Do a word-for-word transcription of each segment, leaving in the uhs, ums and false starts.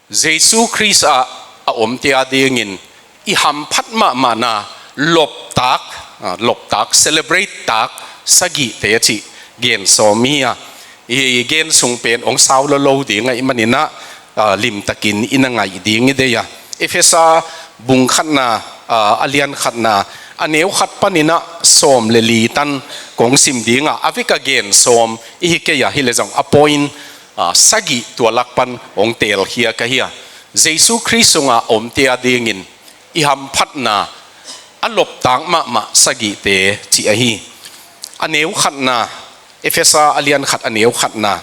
Jesu Khrist ah a omte a dingin i hamphat mahmahna loptak, ah, loptak, celebrate tak sagihte cih gen sawm hi a, i gen sung pen hong sau lo lo ding ahih manin ah, ah, limtakin i na ngaih ding i deih a. Efesa bung khatna, ah, a lian khatna, a neu khat panin ah sawm le li tan kong sim ding a, a vek a gen sawm i hi kei a, hi leh zong a point, ah, sagih tua lak pan hong teelkhia ka hi a. Jesu Khrist sungah a omte a dingin i hamphatna a loptak mahmah sagihte cih ahi. A neu khatna, Efesa a lian khat a neu khatna.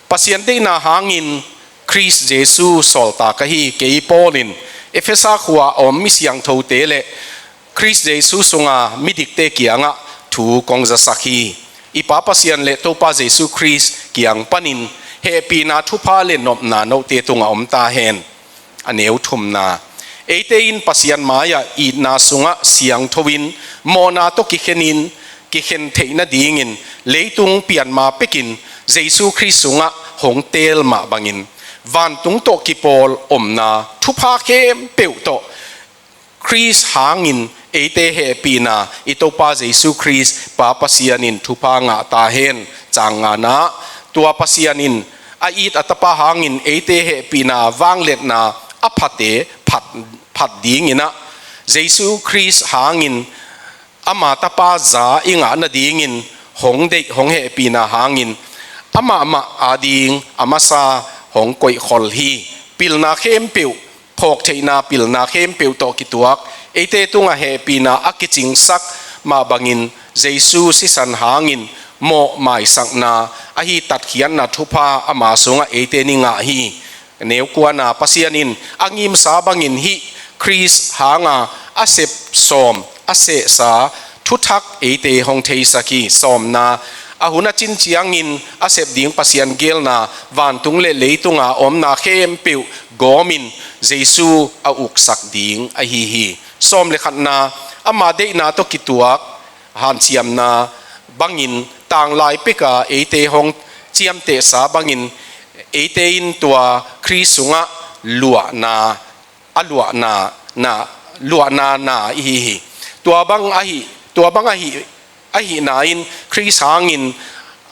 Pasian deihna hangin Khrist Jesu sawltak ahi kei Paul in Efesa khua a om mi siangthote le Khrist Jesu sunga midikte kiangah thu kong zasak hi. I Pa Pasian le Topa Jesu Khrist kiang panin hehpihna, thupha le nopna note tungah om ta hen. A neu thumna. Eite in Pasian mai-ah itna sungah siangtho in, mawhna tawh kikhenin, kikhen theih nadingin leitung pianma pekin Jesu Khrist sungah hong teel mah bangin, vantung tawh kipawl omna thupha khempeuh tawh Khrist hangin eite hehpihna i Topa Jesu Khrist Pa Pasian in thupha ngah ta hen. Cang ngana. Tua Pasian in a it a Tapa hangin eite hehpihna vangliatna a phate phat, phat dingin ah, Jesu Khrist hangin ama Tapa za i ngah nadingin hong deih, hong hehpihna hangin amah mah ading a masa hong koihkhol hi. Pilna khempeuh, phawktheihna pilna khempeuh tawh kituak eite tungah hehpihna a kicingsak mah bangin Jesu sisan hangin mawh maisakna ahi tatkhiatna thupha ama sungah eite in i ngah hi. Neu kuana. Pasian in a ngimsa bangin hih Khrist hanga a sep sawm, a sehsa thuthak eite hong theisak hi. Sawmna. A hun a cin ciangin a sep ding Pasian geelna vantung le leitunga omna khempeuh gawmin Jesu a uksak ding ahi hi. Sawm le khatna. Ama deihna tawh kituak hanciamna bangin tanglai peka eite hong ciamtehsa bangin eite in tua Khrist sungah luahna, a luahna, na, luahna na i hi hi. Tua bang ahi, tua bang ahi, ahihna in Khrist hangin,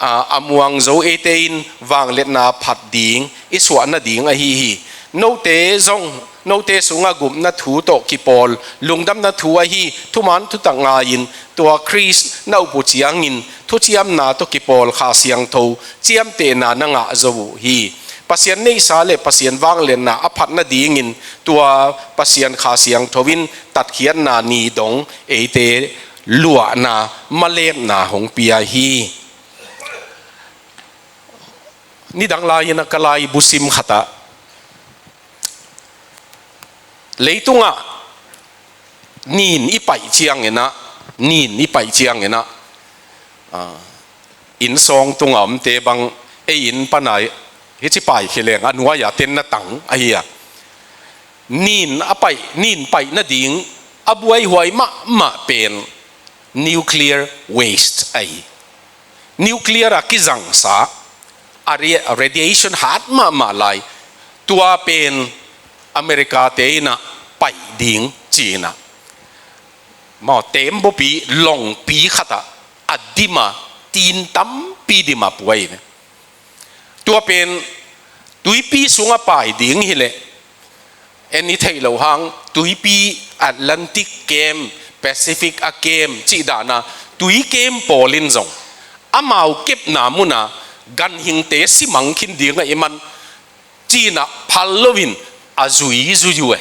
a, a muang zo eite in vangliatna phat ding i suah nading ahi hi. Note zong, note sungah gupna thu tawh kipawl lungdamna thu ahi thuman thutak ngai-in tua Khrist na up uh ciangin thuciamna tawh kipawl Kha Siangtho ciamtehna na ngah zo uh hi. Pasian neihsa le Pasian vangliatna a phat nadingin tua Pasian Kha Siangtho in tatkhiatna ni dong eite luahna, malepna hong pia hi. Nidang lai-in a ka laibu sim khatah leitungah nin i paih ciangin ah, nin i paih ciangin ah, ah, inn sawng tunga omte bang ei inn pana hici paikhia leng a nuai-a tenna tang ahi a. Nin a paih, nin paih nading a buaihuai mahmah pen nuclear waste ahi. Nuclear a kizangsa, a ri-, radiation hat mahmah lai, tua pen America te in ah paih ding ci-in ah, mau tembaw pi, lawngpi khatah a dim a, tin tampi dim a puai ve. Tua pen tuipi sungah pai ding hileh, en i theih loh hang, tuipi Atlantic kem, Pacific a kem cih dana tui kem pawl in zong amau kepna muna ganhingte simang khin ding ahih man ci-in ah phal loin a zui zui uh e.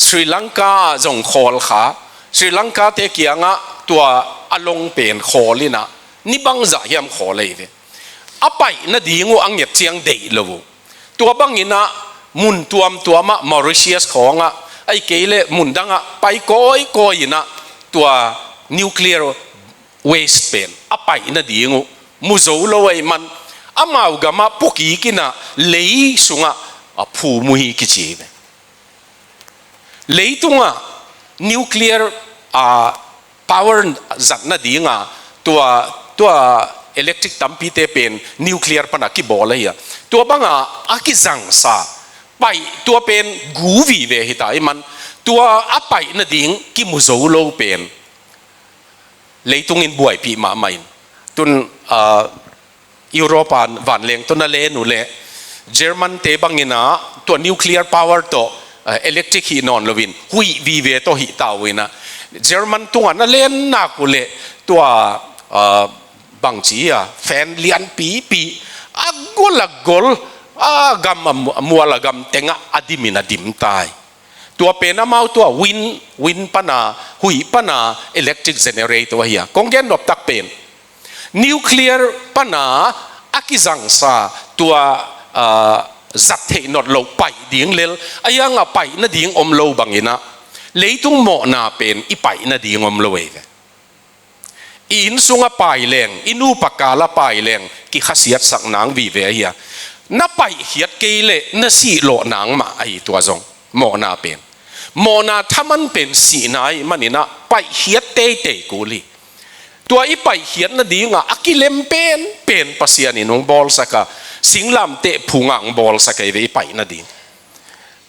Sri Lanka ah zong khawl kha, Sri Lanka te kiangah tua a long pen khawl in ah ni bangzah hiam khawl ahi ve. A paih nading uh a nget ciang deih lo uh. Tua bangin ah mun tuamtuam ah, Mauritius khawng ah, ahih kei leh mun dang ah pai kawikawi in ah tua nuclear waste pen a paih nading uh mu zo lo ahih man amau gam ah pukik in ah lei sungah a phum uh hi kici hi ve. Leitungah nuclear, ah, power zat nadinga tua, tua electric tampite pen nuclear pana kibawl ahi a. Tua banga a kizangsa Paih tua pen gu vive hi ta ahih man, tua a paih nading kimu zo lo pen leitung in buaipih mahmah in. Tun, ah, Europe ah vanleng tawh na len uh leh, German te bangin ah tua nuclear power tawh, ah, electric hih nawn loin, huih vive tawh hih ta uh in ah. German tungah na len nak uh leh tua, ah, bangci a fan lianpipi a gol a gol, a gam a mu-, a mual a gam tengah a dimin a dim ta hi. Tua pen amau tua wind, wind pana, huih pana electric generator ahi a. Kong gen nop tak pen nuclear pana a kizangsa tua, ah, zat theih nawn lo paih ding lel, a hiang a paih nading om lo bangin ah leitung mawhna pen i paih nading om lo ei ve. I inn sungah pai leng, i nupa kalah pai leng, kikhasiatsak nang vive ahi a. Na paihkhiat kei leh na sih lawh nang mah ahi tua zong. Mawhna pen, mawhna thaman pen sihna ahih manin ah paihkhiat teitei kul hi. Tua i paihkhiat nadingah a kilem penpen Pasian in hong bawlsak a, singlamteh phungah hong bawlsak ei ve i paih nading.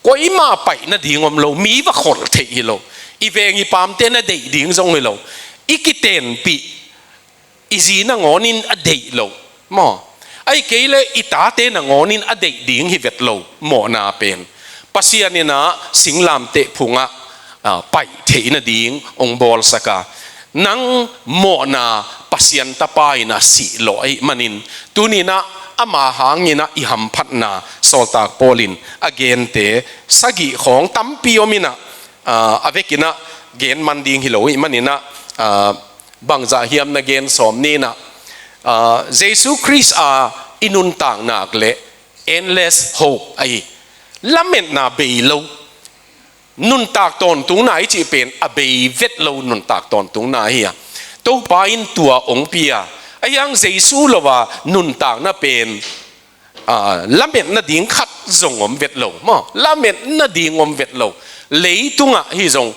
Koimah paih nading om lo, mi va kholh theih hi lo. I veng i pamte na deih ding zong hi lo. I kitenpih, i zi nangawnin a deih lo maw? Ahih kei leh i tate nangawnin a deih ding hi vet lo, mawhna pen. Pasian in ah singlamteh phungah, ah, paih theih nading hong bawlsak a. Nang mawhna Pasian tapa in ah sih lawh ahih manin, tuni in ah ama hangin ah i hamphatna Sawltak Paul in a gente sagih khawng tampi om in ah, ah, a vekin ah gen man ding hi lo ahih manin ah, ah, bangzah hiam na gen sawm ni in ah, ah, Jesu Khrist a i nuntak nak leh endless hope ahi. Lametna bei lo. Nuntak tawntungna i cih pen a bei vet lo nuntak tawntungna ahi a. Topa in tua hong pia. A hiang Jesu lo a nuntakna pen, ah, lametna ding khat zong om vet lo maw? Lametna ding om vet lo. Leitungah hi zong,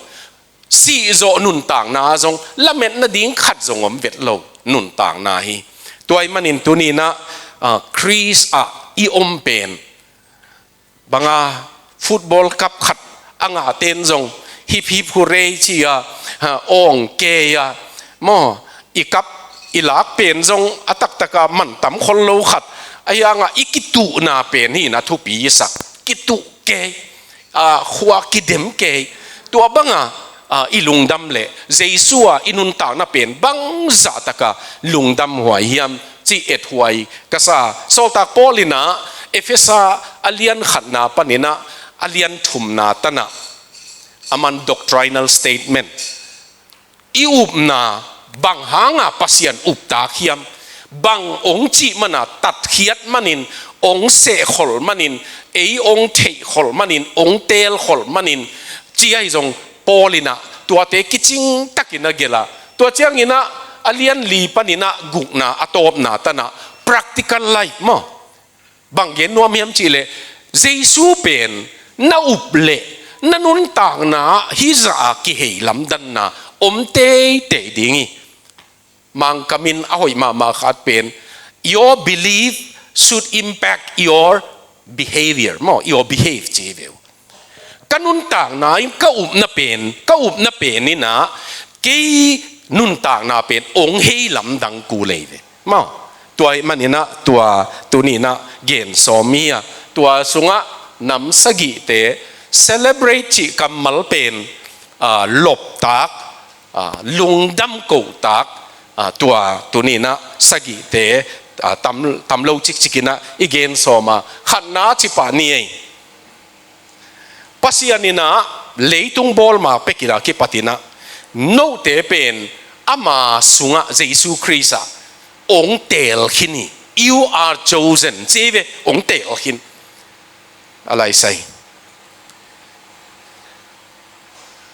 sih zawh nuntakna zong lametna ding khat zong om vet lo nuntakna hi. Tua ahih manin tuni in ah, ah, Khrist ah i om pen banga football cup khat a ngahten zong hip hip hurray ci a, ha, awng kei a, maw, i cup i lak pen zong a taktaka mantam khol lo khat, a hiang a i kituhna pen hi in ah thupi i sak, kituh kei, ah, khua kidem kei. Tua banga, ah, i lungdam leh Jesu a i nuntakna pen bangzah taka lungdam huai hiam cih ethuai ka sa. Sawltak Paul in ah Efesa a lian khatna panin ah a lian thumna tan ah, aman doctrinal statement, i upna bang hanga Pasian uptak hiam, bang hong cih mana tatkhiat manin, hong sehkholh manin, ei hong theihkholh manin, hong teelkholh manin, ci ahi zong Paul in ah tuate kicing takin a gelh a. Tua ciangin ah a lian li panin ah gukna a tawpna tan ah practical life maw? Bang gen nuam hiam cih leh, Jesu pen na up leh na nuntakna ah hih zah a kihei lamdanna om teitei ding hi. Mangkam in a hoih mahmah khat pen, your belief should impact your behavior maw, your behave ci ve uh. Ka nuntakna in ka upna pen, ka upna pen in ah kei nuntakna pen hong hei lamdang kul ei ve maw? Tua ahih manin ah tua tuni in ah gen sawm hi a. Tua sungah nam sagihte celebrate cih kammal pen, ah, loptak, ah, lungdam kohtak, ah, tua tuni in ah sagihte, ah, tam, tam lo cikcik in ah i gen sawm a, khatna cipah ni ei. Pasian in ah leitung bawl ma pek in ah kipat in ah note pen ama sungah Jesu Khrist ah hong teel khin hi. You are chosen. Ci ve, hong teel khin. A laisai.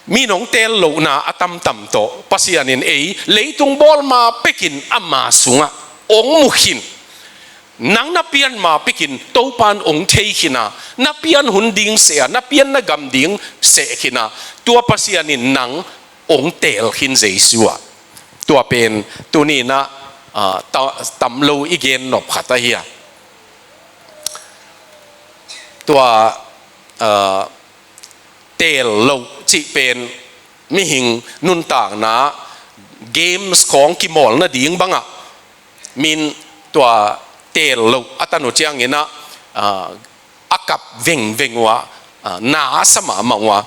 Mi nong teel lohna a tamtam tawh Pasian in ei leitung bawl ma pekin ama sungah hong mu khin. Nang na pian ma pekin Topan hong thei khin a, na pian hun ding seh a, na pian na gam ding seh khin a, tua Pasian in nang hong teel khin Jesu ah. Tua pen tuni in ah, ah, ta-, tam lo i gen nop khat ahi a. Tua ah, teel loh cih pen mihing nuntakna games khawng kimawl nading bangah min tua teel loh a tan uh ciangin ah, ah, a kap vengveng uh a, ah, na a sa mahmah uh a,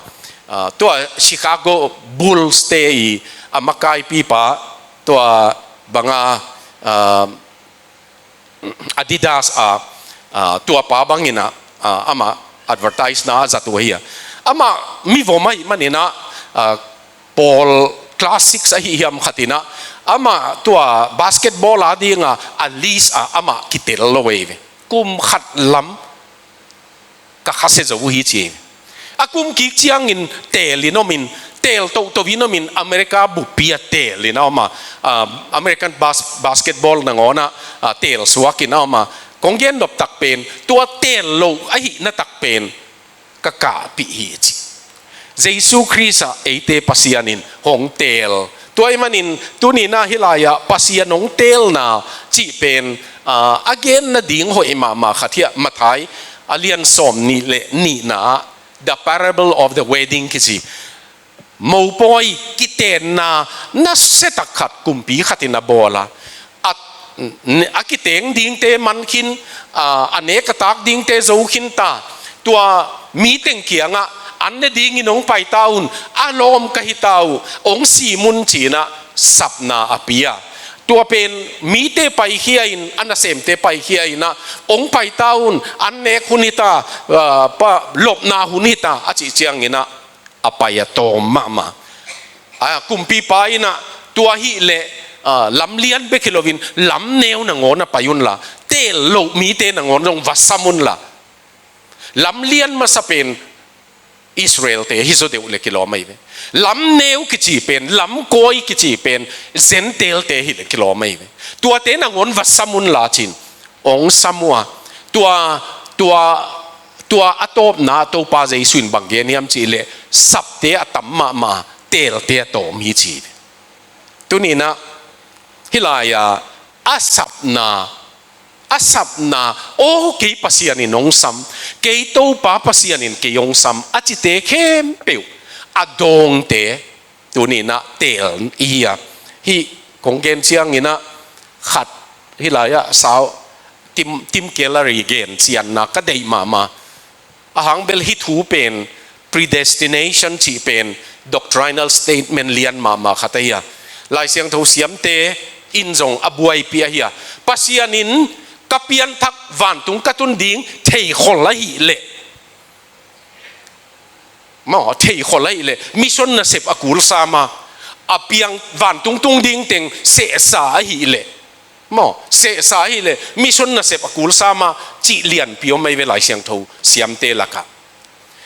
ah, tua Chicago Bulls te i a makaipipa tua banga, ah, Adidas a, ah, tuapa bangin ah, ah, amah advertise na a zat uh ahi a. Amah mivom ahih manin ah, ah, pawl class six ahi hiam khatin ah, amah tua basketball a dinga a list ah amah kitel lo ei ve. Kum khat lam ka khasia zo uh hi ci. A kum kik ciangin teelin omin, teel tohtohin omin, America buppi ah teelin a om a, ah, American bas-, basketball nangawn ah, ah, teel suakin a om a, kong gen nop tak pen, tua teel loh ahihna tak pen ka kahpih hi ci. Jesu Khrist ah eite Pasian in hong teel. Tua ahih manin tuni-in ah hih lai-ah Pasian hong teelna cih pen, ah, a gen nading hoih mahmah khat hi a, Matthai a lian sawmnih le nihna ah, The Parable of the Wedding kici. Mopawi kiteenna nasia tak khat kumpi khatin a bawl a, a, a kiteng dingte man khin, a, a nek a tak dingte zo khin ta. Tua mi teng kiangah an ne dingin hong pai ta un, a lawm ka hi ta uh, hong sim un ci-in ah sapna a pia. Tua pen mite paikhia in, a nasemte paikhia in ah, hong pai ta un, an nek hun hi ta, ah, pa, lopna hun hi ta, a cih ciangin ah a pai a tawm mahmah. A kumpipa in ah tua ahih leh, ah, lam lian bek hi loin lam neu nangawn ah pai unla, teel loh mite nangawn zong va sam unla. Lam lian masa pen Israel-te hi zaw deuh leh kilawm ahi ve. Lam neu kici pen, lam kawi kici pen Gentile-te hi leh kilawm ahi ve. Tuate nangawn va sam unla ci-in hong sam uh a, tua, tua, tua a tawpna Topa Jesu in bang gen hiam cih leh, sapte a tam mahmah, teelte a tawm hi ci. Tuni-in ah hih lai-a a sapna, a sapna, aw, kei Pasian in hong sam, kei Topa Pasian in kei hong sam, a cite khempeuh a dawngte, tuni-in ah teel i hi a. Hih kong gen ciangin ah khat hih lai-ah sau Tim, Tim Keller i gen cianna ka deih mahmah. A hang bel hih thu pen predestination cih pen doctrinal statement lian mahmah khat ahi a. Lai Siangtho siamte in zong a buaipih ahi a. Pasian in ka pianthak vantung ka tun ding theikhol ahih leh, maw, theikhol ahih leh, mission nasep a kul sam a, a piang vantung tung ding teng sehsa ahih leh, maw, sehsa ahih leh, mission nasep a kul sam a, cih lianpi om ahi ve Lai Siangtho siamte lakah.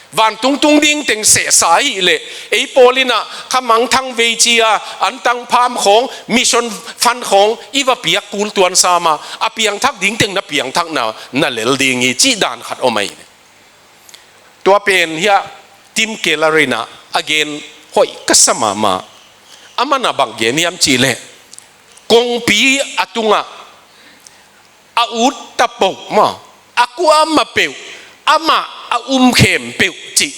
Vantung tung ding teng sehsa ahih leh, ei pawl in ah kha mangthang vei ci-a, antang pham khawng, mission fund khawng i va piak kul tuan sam a, a piangthak ding teng na piangthakna na lel ding hi, cih dan khat om ahi ve. Tua pen hiah Tim Keller in ah a gen hoih ka sa mahmah. Aman ah bang gen hiam cih leh, kongpi a tungah a ut tapoh maw, a kuamah peuh, amah a um khempeuh cih,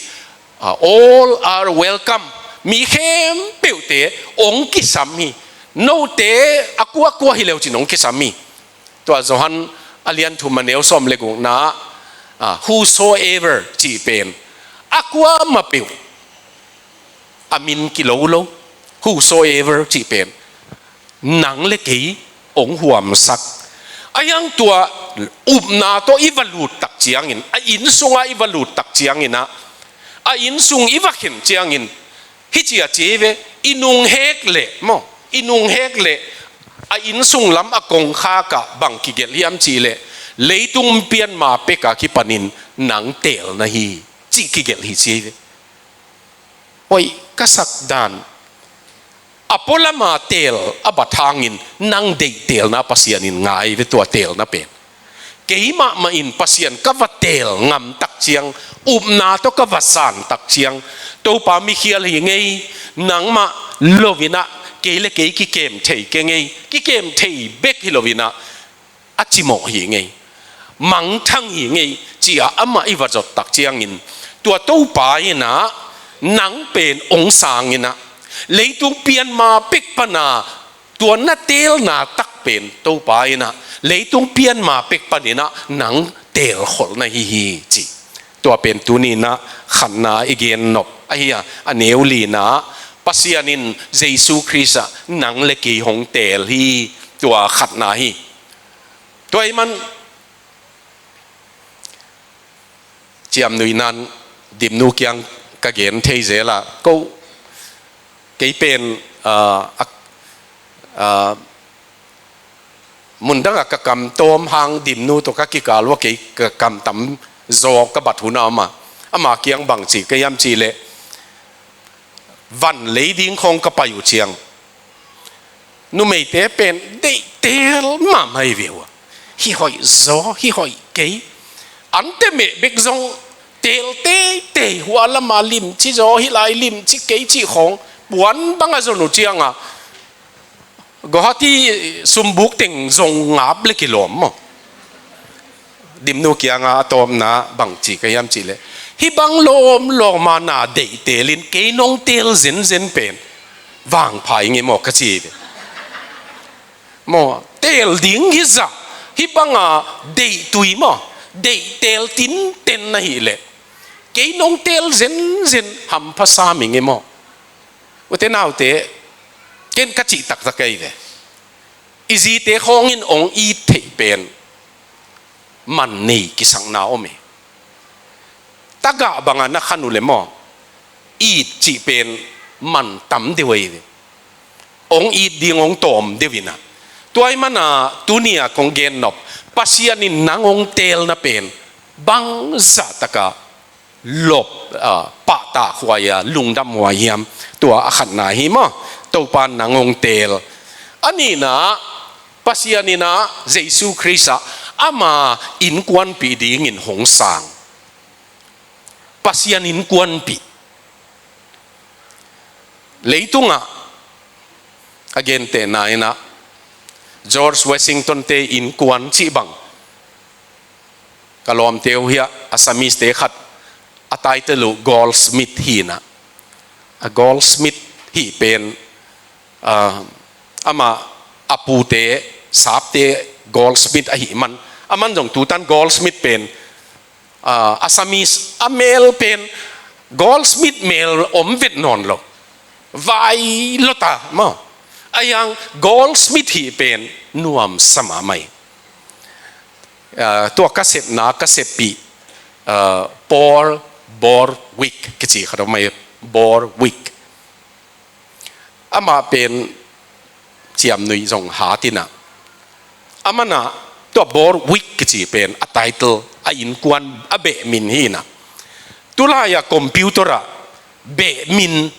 ah, all are welcome. Mi khempeuhte hong kisam hi. Note a kuakua hi leu cin hong kisam hi. Tua Johan a lian thum a neu sawm le gukna ah, whosoever cih pen a kuamah peuh, a min kilolo, whosoever cih pen nang le kei hong huamsak. A hiang tua upna tawh i va lut tak ciangin, a inn sungah i va lut tak ciangin ah, a inn sung i va khen ciangin, hih ci a ci ve, i nunghek leh maw, i nunghek leh a inn sung lam a kongkhak ah bang kigelh hiam cih leh, leitung pian ma pek a kipanin nang teel na hi, cih kigelh hi ci ve. Hoih ka sak dan. A pualam a teel a bat hangin nang deih teelna Pasian in ngai ve, tua teelna pen. Kei mahmah in Pasian ka va teel ngam tak ciang, upna tawh ka va san tak ciang, Topa, mikhial hi ing ei, nangmah lo-in ah kei le kei kikem thei keng ei, kikem thei bek hi lo-in ah a cimawh hi ing ei, mangthang hi ing ei, ci-a amah i va zot tak ciangin, Tua Topa in ah nang pen hong sang in ah, leitung pian ma pek pan a tua na teelna tak pen Topa in ah leitung pian ma pek pan in ah nang teelkholh na hi hi ci. Tua pen tuni in ah khatna i gen nop ahi a, a neu lina ah Pasian in Jesu Khrist ah nang le kei hong teel hi, tua khatna hi. Tua ahih man ciamnuih nan Dimnu kiang ka gen thei zel a, ko kei pen, ah, ah, ah, mundang ah ka kam tawm hang Dimnu tawh ka kikal uh a kei ka kam tam zaw ka bat hun a om a, ama kiang bang ci ka hiam cih leh, van lei ding khawng ka pai uh ciang numeite pen deih teel mahmah hi ve uh a, hih hoih zaw, hih hoih kei. An te meh bek zong teel teitei, hua lam a limci zaw, hih lai limci kei cih khawng puan bang a zon uh ciang a, Guwahati sumbuk teng zong ngap le kilawm maw. Dimnu kiang a a tawpna bang ci ka hiam cih leh, hih bang lawmlawm a na deih teel in kei nong teel zenzen pen vangpha ing e maw ka ci hi ve. Maw, teel ding hi zah, hih bang a deih tui maw, deih teel tinten na hih leh kei nong teel zenzen hampha sam ing e maw. Ute naute, ken ka cih taktak ahi ve. I zite khawng in hong it theih pen man nei kisakna om e. Tagah bang a na khan uh le maw, it cih pen man tam deuh ahi ve. Hong it ding hong tawm deuh in ah. Tua ahih man a tuni a kong gen nop, Pasian in nang hong teelna pen bangzah tak a lop, ah, pahtakhuai a lungdamhuai hiam? Tua a khatna hi maw. Topa nang hong teel. A nihna, Pasian in ah Jesu Khrist ah ama innkuanpih dingin hong sang. Pasian innkuanpih. Leitungah a gentehna in ah George Washington te innkuan cih bang ka lawmte uh hi a, Assamese te khat a title uh Goldsmith hi in ah, a Goldsmith hih pen, ah, amah a pute Sapte Goldsmith ahih man, aman zong tutan Goldsmith pen, ah, Assamese a mel pen Goldsmith mel om vet nawn lo. Vai lota maw. Ahi hang Goldsmith hih pen nuamsa mahmah hi. Ah, tua ka sepna ka seppih, ah, Paul Borwick kici khat om hi, Borwick. Amah pen ciamnuih zong hat in ah, aman ah tua Borwick kici pen a title, a innkuan a beh min hi in ah. Tulai a computer ah beh min,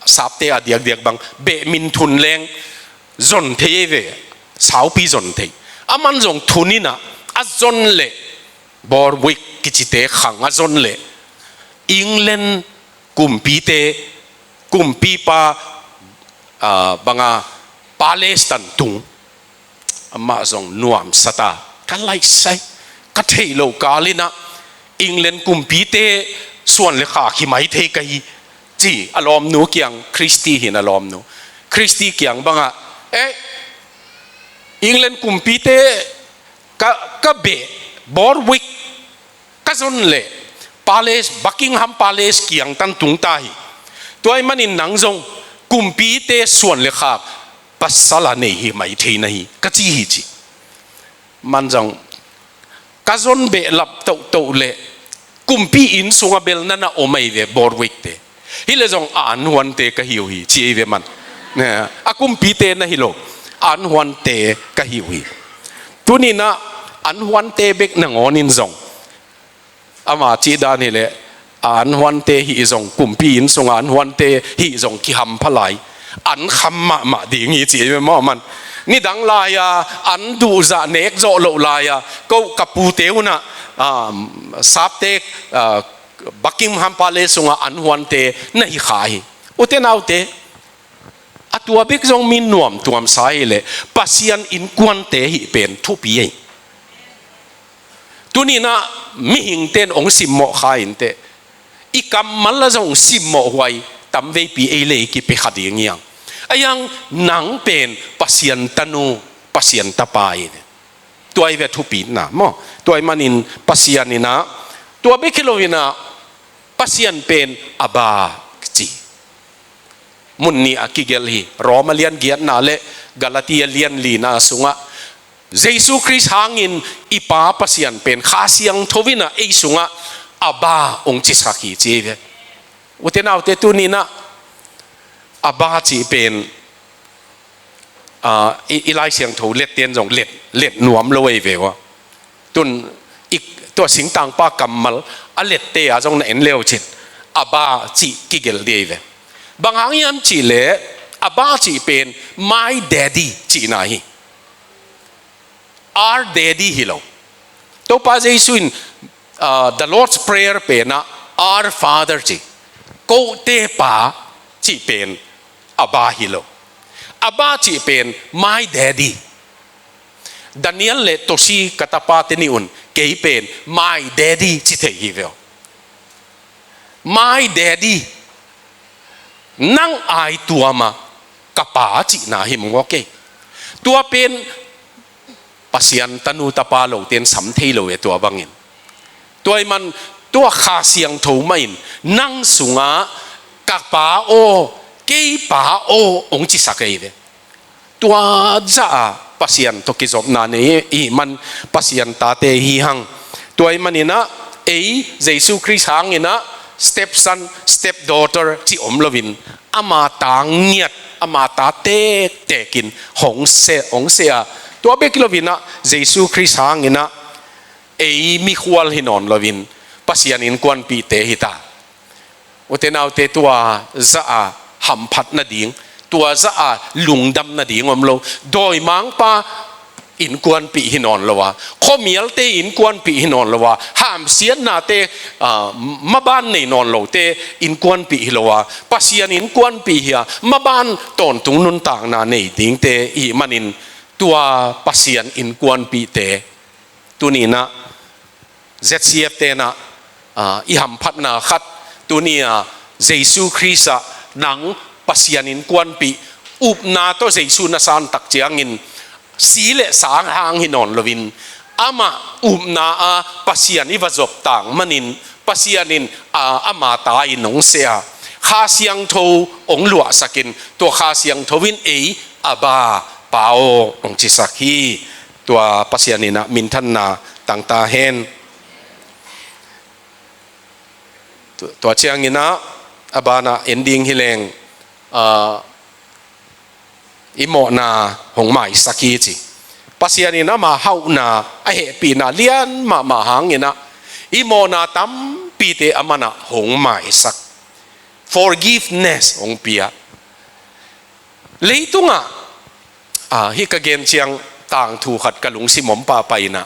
Sapte a diakdiak bang beh min thun leng zon thei ei ve, saupi zon thei. Aman zong thun in ah a zon leh, Borwick kicite khang a zon leh England kumpite, kumpipa, ah, bang a palace tan tung. Amah zong nuamsa ta, ka laisai, ka theih loh kal in ah England kumpite suan le khak hi mai thei ka hi, ci a lawmnu kiang, Christy hi in a lawmnu. Christy kiang bang ah, eh, England kumpite ka, ka beh Borwick ka zon leh palace, Buckingham Palace kiang tan tung ta hi. Tua ahih manin nang zong kumpite suan le khak pasal a nei hi mai thei na hi, ka ci hi ci. Aman zong ka zon behlap tohtoh leh kumpi inn sungah bel na na om ei ve, Borwick te. Hi leh zong a anhuante ka hi uh hi, ci ei ve aman. Ne, a kumpite na hi lo, a anhuante ka hi uh hi. Tuni in ah anhuante bek nangawn in zong, ama cih dan hi leh, a anhuante hih zong, kumpi inn sungah anhuante hih zong kihampha lai, an kham mahmah ding hi, ci ei ve maw aman. Nidang lai a an duhzah nek zawh loh lai a, ko ka pute un ah, ah, Sapte, ah, Buckingham Palace sungah anhuante na hi kha hi. Ute naute, a tua bek zong mi nuamtuamsa hi leh Pasian innkuante hih pen thupi ei. Tuni in ah mihingte in hong simmawh kha inteh, I kammal a zong simmawh huai tamveipi ei le ei kipia kha ding hi hang. Ahi hang nang pen Pasian tanu, Pasian tapa hi ve. Tua hi ve thupitna maw. Tua ahih manin Pasian in ah, tua bek hi lo in ah, Pasian pen Abba ci. Mun nih ah kigelh hi. Roma lian giatna le Galatia lian lina sungah Jesu Khrist hangin i Pa Pasian pen Kha Siangtho in ah ei sungah Abba hong cisak hi ci hi ve. Ute naute, tuni in ah Abba cih pen, ah, i, i Lai Siangtho lette in zong let, let nuam lo ei ve ua. Tun i, tua singtangpa kammal a lette a zong na en le uh cin, Abba cih kigelh ding ei ve. Bang hang hiam cih leh Abba cih pen my daddy cihna hi. Our daddy hi lo. Topa Jesu in, ah, the Lord's Prayer pen ah Our Father ci. Kote Pa cih pen Abba hi lo. Abba cih pen my daddy. Daniel le Tosi ka tapate nih un kei pen my daddy ci thei hi ve aw. My daddy. Nang ai tuam a ka pa cihna hi mawk ei. Tua pen Pasian tanu tapa lote in sam thei lo e tua bangin. Tua ahih man tua Kha Siangtho mah in nang sungah ka pa aw, kei pa aw hong cisak ei ve. Tua zah a Pasian tawh kizopna nei i hih man Pasian tate hi hang. Tua ahih manin ah ei Jesu Khrist hangin ah stepson, stepdaughter cih om loin ama ta ngiat, ama ta tektek in hong seh, hong seh a. Tua bek hi loin ah Jesu Khrist hangin ah ei mikhual hi nawn loin Pasian innkuanpihte hi ta. Ute naute, tua zah a hamphat nading, tua zah a lungdam nading om lo. Dawimangpa innkuanpih hi nawn lo a, khuamialte innkuanpih hi nawn lo a, hamsiatnate, ah, maban nei nawn lote innkuanpih hi lo a, Pasian innkuanpih hi a, maban tawntung nuntakna nei dingte i hih manin tua Pasian innkuanpihte tuni in ah Z C F te in ah, ah, i hamphatna khat, tuni a Jesu Khrist ah nang Pasian innkuanpih, upna tawh Jesu na san tak ciangin si le sa hang hi nawn loin amah upna a Pasian i va zop tak manin Pasian in, ah, ama ta in hong seh a, Kha Siangtho hong luahsak in tua Kha Siangtho in ei Abba Pa aw hong cisak hi. Tua Pasian in ah minthanna tang ta hen. Tu-, tua ciangin ah a banah en ding hi leng, ah, i mawhna hong maisak hi ci. Pasian in ama hauhna, a hehpihna lian mahmah hangin ah i mawhna tampite aman ah hong maisak. Forgiveness hong pia. Leitungah, ah, hih ka gen ciang tangthu khat ka lungsim om pahpah in ah,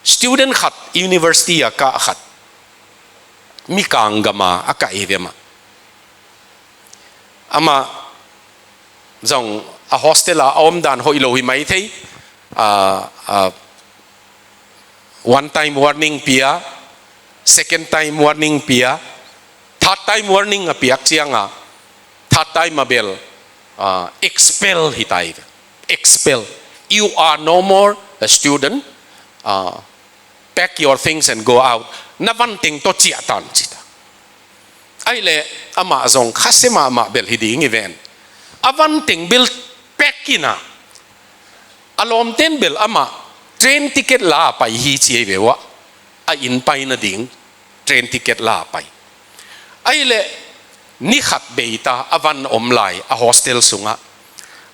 student khat, university a kah khat, Mikang gam a a kah hi ve mah. Amah zong a hostel a a omdan hoih lo hi mai thei. Ah, ah, one time warning pia, second time warning pia, third time warning a piak ciang a, third time a bel, ah, expel hi ta hi ve. Expel. You are no more a student. Ah, pack your things and go out. Na van teng tawh ciah tan ci ta. Ahih leh amah zong khasia mahmah bel hi ding hi ven. A van teng bel pack in ah, a lawmten bel amah train ticket la a pai hi ci hi ve uh a, a inn pai nading train ticket la a pai. Ahih leh ni khat bei ta a van om lai a hostel sungah,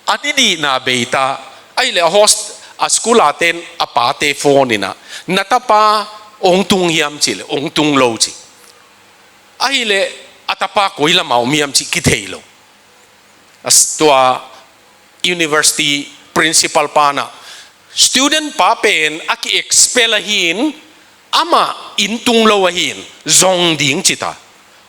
a ni nihna bei ta, ahih leh a host-, a school a ten a pate phone in ah, na tapa hong tung hiam cih leh hong tung lo ci. Ahih leh a tapa koi lamah om hiam cih kithei lo. A s-, tua university principal pa in ah, student pa pen a ki-expel ahi in, amah inn tung lo ahi in, zong ding ci ta.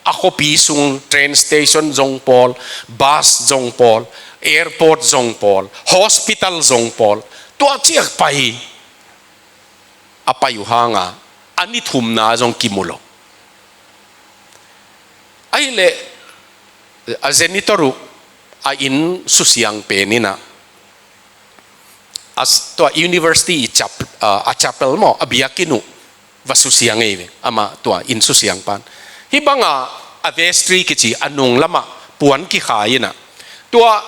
A khuapi sung train station zong pawl, bus zong pawl, airport zong pawl, hospital zong pawl, tua ciang pai. A pai uh hang a, a ni thumna zong kimu lo. Ahih leh a genitor uh a inn susiang pen in ah, a s-, tua university i chap-, a, a chapel maw, a biakinn uh va susiang ei ve, amah tua inn susiang pan. Hih bangah a vestry kici a nung lamah puan kikhai in ah, tua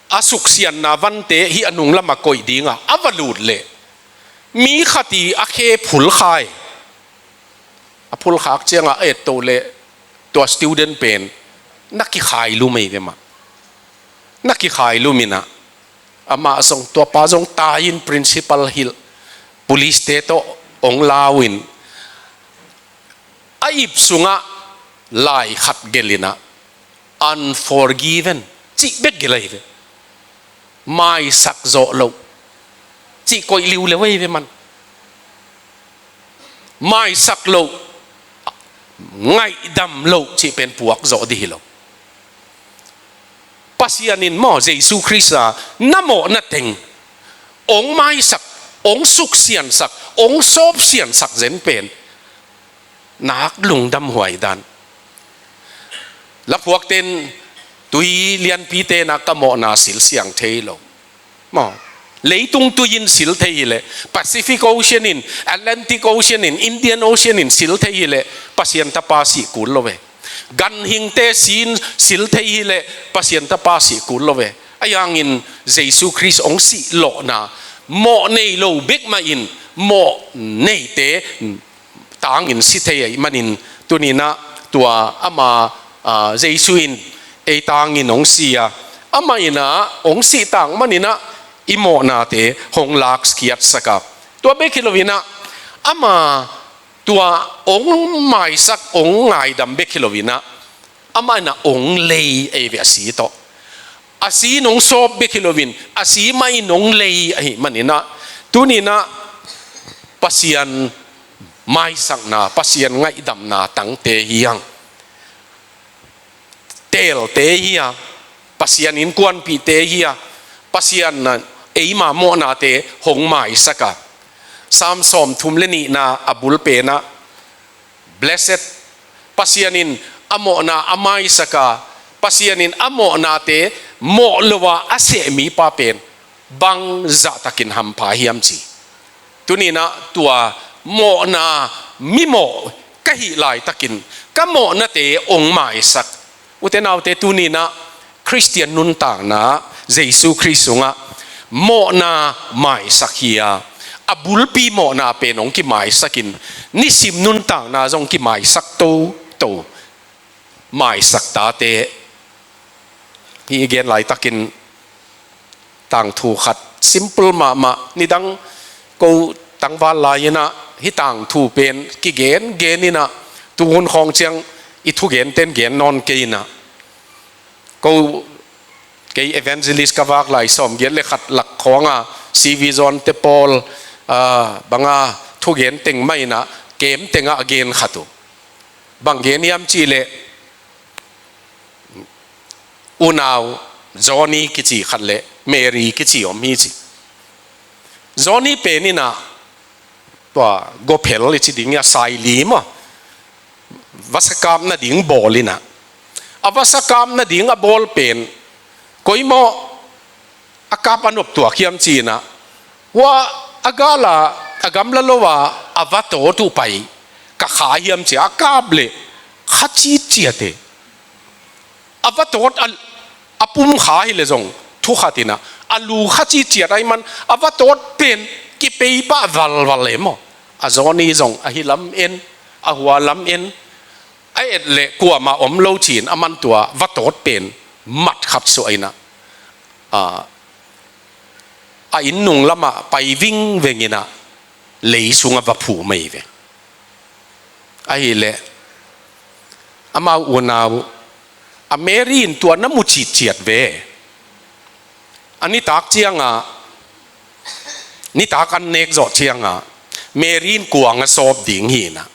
a suksianna vante hih a nung lamah koih dingah a va lut leh, mi khat i a khe phulkhai. A phulkhak ciangah a etto leh tua student pen na kikhai lum ei ve mah. Na kikhai lum in ah, amah zong, tuapa zong tai in principal hilh, police te tawh hong lau in, a ip sungah lai khat gelh in ah, "Unforgiven" cih bek gelh ahi ve. Maisak zawh loh cih koih liuleu ahi ve man. Maisak loh, ngaihdam loh cih pen puak zawh dih hi lo. Pasian in maw, Jesu Khrist a na mawhna teng hong maisak, hong suksiansak, hong sawpsiansak zen pen nak lungdam huai dan. Laphuakten, tui lianpite na ka mawhna silsiang thei lo. Maw, leitung tui in sil thei hileh, Pacific Ocean in, Atlantic Ocean in, Indian Ocean in sil thei hileh, Pasian tapa sih kul lo ve. Ganhingte sin sil thei hileh, Pasian tapa sih kul lo ve. Ahi hangin Jesu Khrist hong sih lawhna, mawh nei lo bek mah in, mawh neite tangin si thei ahih manin, tuni in ah tua ama, a, Jesu in ei tangin hong si a, amah in ah hong sih tang manin ah i mawhnate hong lakkhiatsak a. Tua bek hi lo in ah, ama tua hong maisak, hong ngaidam bek hi lo in ah, amah in ah hong lei ei ve a si tawh. A si in hong sawp bek hi lo in, a si mah in hong lei ahih manin ah, tuni in ah Pasian maisakna, Pasian ngaihdamna tangte hi hang. Teelte hi a, Pasian innkuanpihte hi a, Pasian in eima mawhnate hong maisak a. Psalm sawmthum le nihna a bulpen ah, "Blessed, Pasian in a mawhna a maisak a, Pasian in a mawhnate mawh lo a a seh mipa pen bang zahtakin hampha hiam," ci. Tuni in ah tua mawhna mimawh ka hih laitakin ka mawhnate hong maisak. Ute naute, tuni in ah Khristian nuntakna Jesu Khrist sungah mawhna maisak hi a, a bulpi mawhna pen hong kimaisakin, nisim nuntakna zong kimaisak toto. Maisak tate. Hih i gen laitakin tangthu khat simple mahmah, nidang ko tangval lai in ah hih tangthu pen kigen gen in ah, tuhun khawng ciang i thugenten gen nawn kei in ah, ko kei evangelist ka vak lai sawmgiat le khat lak khawng a, C V John te pawl, a, bang a thugen teng mah in ah, kem teng ah a gen khat uh. Bang gen hiam cih leh, unau Johnny kici khat le Mary kici om hi ci. Johnny pen in ah tua gophel i ci ding a, saili maw, vasa kap nading bawl in ah, a vasa kap nading a bawl pen koi maw a kap a nop tuak hiam ci in ah, hua a gal a, a gamla lo a, a vatawt uh pai ka kha hiam ci a, a kap leh kha citciat e. A vatawt a, a pum kha hi leh zong thu khat in ah, a lu kha citciat ahih man a vatawt pen kipei pah valval e maw. A Johnny zong ahi lam en, a hua lam en, a et leh kuamah om lo ci in, aman tua vatawt pen mat khat suah in ah, a, a inn nung lamah pai vingveng in ah lei sungah va phum ahi ve. Ahih leh amau unau a Mary in tua na mu citciat ve. A nitak ciang a, nitak an nek zawh ciang a, Mary in kuang a sawp ding hi in ah,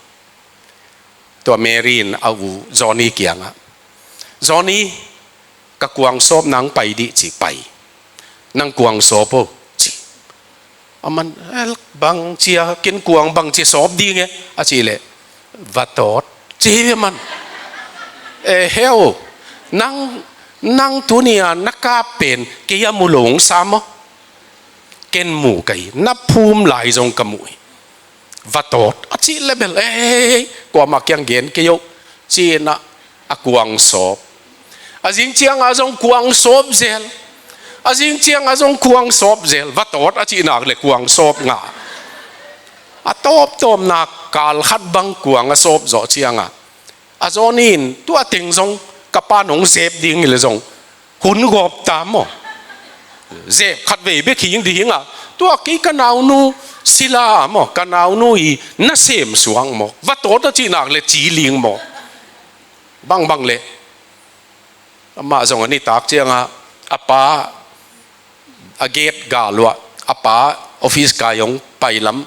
tua Mary in a u Johnny kiangah, "Johnny, ka kuang sawp nang pai dih," ci. "Pai. Nang kuang sawp o," ci. Aman, "Eh, bangci a, ken kuang bangci sawp ding e?" a cih leh, "Vatawt," ci hi ve aman. E heu, nang, nang tuni-a na kap pen kei a mu lo hong sa maw? Ken mu ka hi, na phum lai zong ka mu hi. Va tawt a cih le bel, e, kuamah kiang gen kei o, ci-in ah a kuang sawp. A zing ciangah zong kuang sawp zel. A zing ciangah zong kuang sawp zel. Va tawt a cih nak le kuang sawp ngah. A tawptawpna kal khat bang kuang a sawp zawh ciangah a Johnny in tua teng zong ka pa'n hong zep ding hi le zong hun gawp ta maw? Zep khat vei bek hi ding hi ing a, tua kei ka naunu Sila maw, ka naunu hi, na sem suang maw? Va tawt a cih nak le ci ling maw? Bangbang le. Amah zong a nitak ciangah a pa a gate gal uah a pa office kai hong pai lam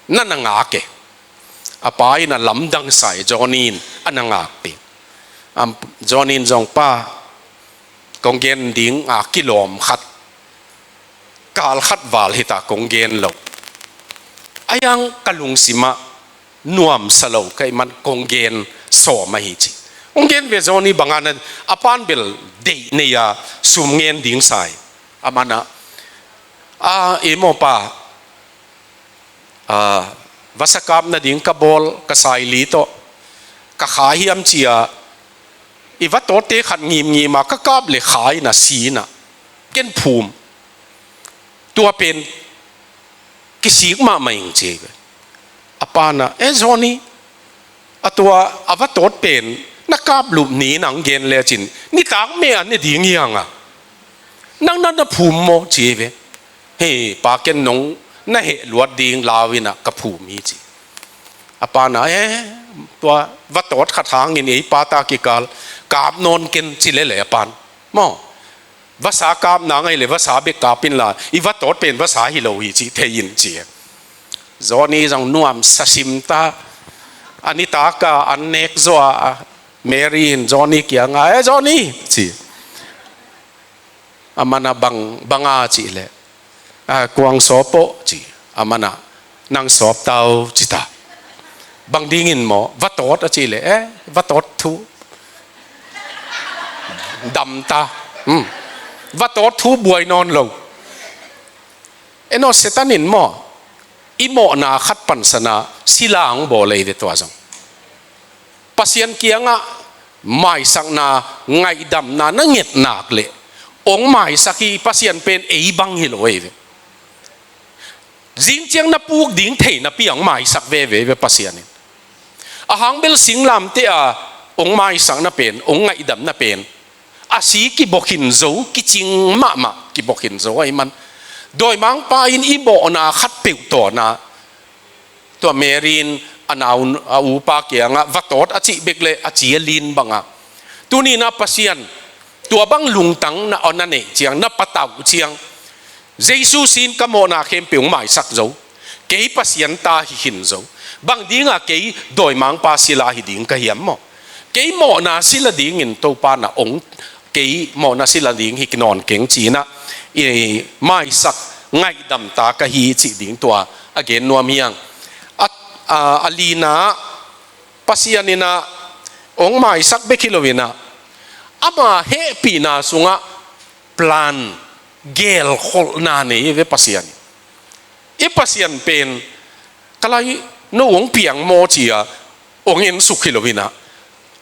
na na ngak e. A pa in a lamdang sa e, Johnny in a na ngak pih. Am, Johnny in zong, "Pa, kong gen ding a kilawm khat, kal khat val hi ta, kong gen lo. A yang ka lungsimah nuamsa lo ka hih man kong gen sawm ahi," ci. Hong gen ve Johnny bangin a pa'n bel deih nei a sum ngen ding sa hi. Amah in ah, "A, i maw pa, a, vasa kap nading ka bawl ka saili tawh ka kha hiam ci-a, i va tawtte khat ngimngim a ka kap le kha in ah si in ah ken phum. Tua pen kisik mahmah ing," ci hi ve. A pa'n ah, "E Johnny, a tua a va tawt pen na kap lup ni nang gen lecin nitak meh a ne ding hi hang a, nang na na phum maw?" ci hi ve. "He pa, ken nong na heh luat ding lau in ah ka phum hi," ci. A pa'n ah, "E, tua va tawt khat hangin ei pa ta kikal kap nawn ken," ci lel e a pa'n maw. "Vasa kap nang ahih le vasa bek kap inla, i va tawt pen vasa hi lo hi cih thei in," ci. Johnny zong nuamsa sim ta. A nitak a an nek zaw a, Mary in Johnny kiangah, "E Johnny," ci. Amah in ah, "Bang, bang a?" cih le, "A, kuang sawp o," ci. Amah in ah, "Nang sawp ta o," ci ta. "Bang dingin maw?" "Va tawt," a cih le, "E, va tawt thu dam ta. Hmm. Va tawt thu buai nawn lo." En aw, Satan in maw, i mawhna khat pansan a sila hong bawl hi ve tua zong. Pasian kiangah maisakna, ngaihdamna na nget nak le, hong maisak hi Pasian pen ei bang hi lo hi ve. Zing ciang na puk ding thei napi hong maisak veve hi ve Pasian in. A hang bel singlamteh a hong maisakna pen, hong ngaihdamna pen a si kibawk khin zo, kicing mahmah kibawk khin zo ahih man, dawimangpa in i mawhna khatpeuh tawn a, tua Mary in a nau, a upa kiangah va tawt a cih bek le a ci a lin bang a, tuni-in ah Pasian tua bang lungtang na, na neih ciang, na patauh ciang, Jesu sin ka mawhna khempeuh hong maisak zo. Kei Pasian ta hi khin zo. Bang ding a kei dawimangpa sila hi ding ka hiam maw? Kei mawhna sila dingin Topa na hong, kei mawhna sila ding hi nawn keng ci-in ah, i maisak ngaihdam ta ka hi cih ding tua a gen nuam hi hang. A, a, a lina, Pasian in ah hong maisak bek hi lo-in ah, ama hehpihna sungah plan, gelkholhna nei hi ve Pasian in. I Pasian pen, ka lai, no hong piang maw ci-a hong ensuk hi lo-in ah,